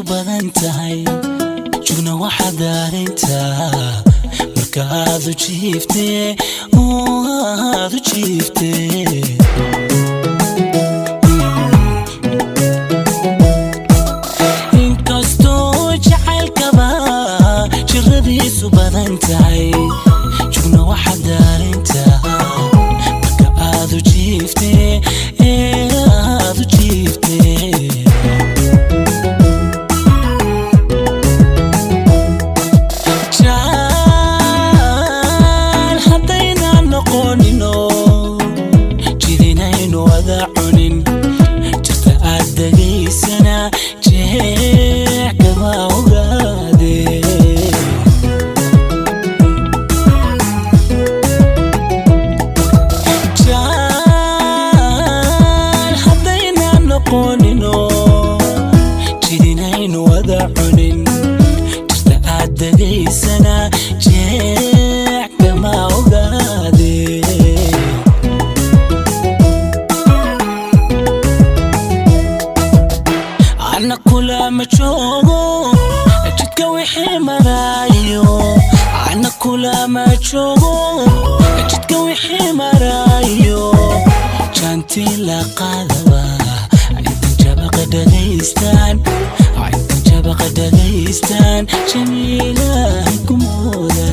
Badan tahay jugna waxaad daarintaa marka aad u jiiftee, aad u jiiftee. Inkastoo jacaylkaba jiradiisu badan tahay, jugna waxaad daarintaa marka aad u jiiftee, aad u jiiftee. Jaal haddaynaan noqonino, jidinaynu wada cunin, jirta aad degaysana jeex kama ogaade. Jaal haddaynaan noqonino, jidinaynu wada cunin, jirta aad degaysana jeex kama ogaade. Ana kulama joogo jidka wixii maraayo, ana kulama joogo jidka wixii maraayo. Jaantii la qaadaba intan jabaqa dhagaystaan, intan jabaqa dhagaystaan, jamiilahay kumooda.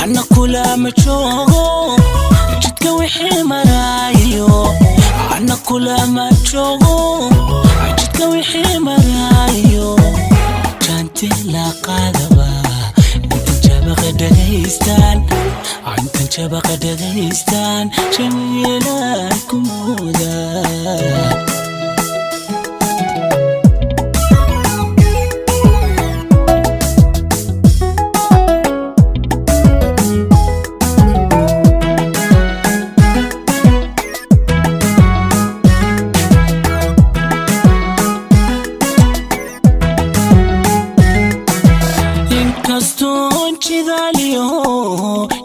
Ana kulama joogo jidka wixii maraayo, ana kulama joogo jidka wixii maraayo. Jaanti la qaadaba intan jabaqa dhagaystaan, intan jabaqa dhagaystaan, jamiilahay kumooda. Inkastoon jidaaliyo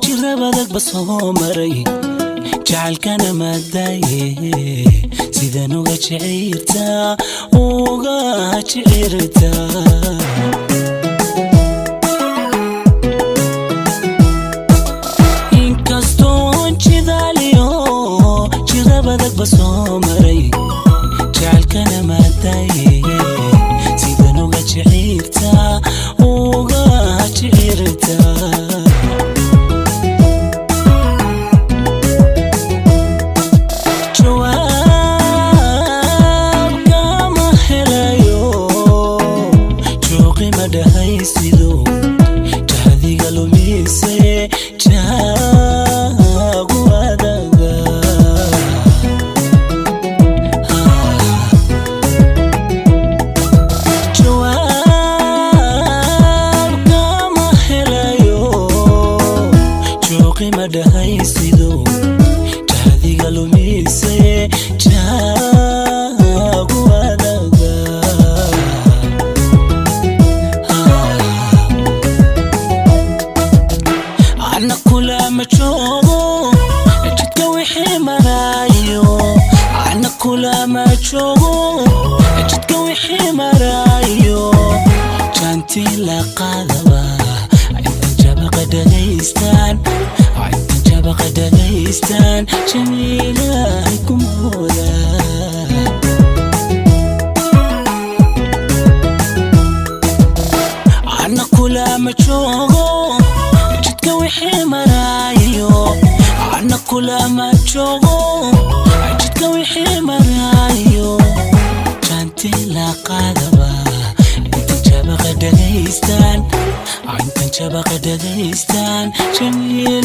jirabadagba soo maray, jacaylkana maadaaye, sidan uga jecirtaa, uga jecirtaa. Inkastoon jidaaliyo jirabadagba soo maray, jacaylkana maadaaye, sidan uga jecirtaa, uga jecirtaa. Jawaab kama helayo, jooqi ma dhahaysido, jahdiga lumise jaagu adaga. Jawaab kama helayo, jooqi ma dhahaysido, jahdiga lumise jaagu adaga. Ana kulama joogo jidka wixii maraayo, ana kulama joogo jidka wixii maraayo. Jaantii la qaadaba intan jabaqa dhagaystaan, intan jabaqa dhagaystaan, jamiilahay kumooda. Ana kulama joogo jidka wixii maraayo, ana kulama joogo jidka wixii maraayo. Jaantii la qaadaba intan jabaqa dhagaystaan, intan jabaqa dhagaystaan, jamiil.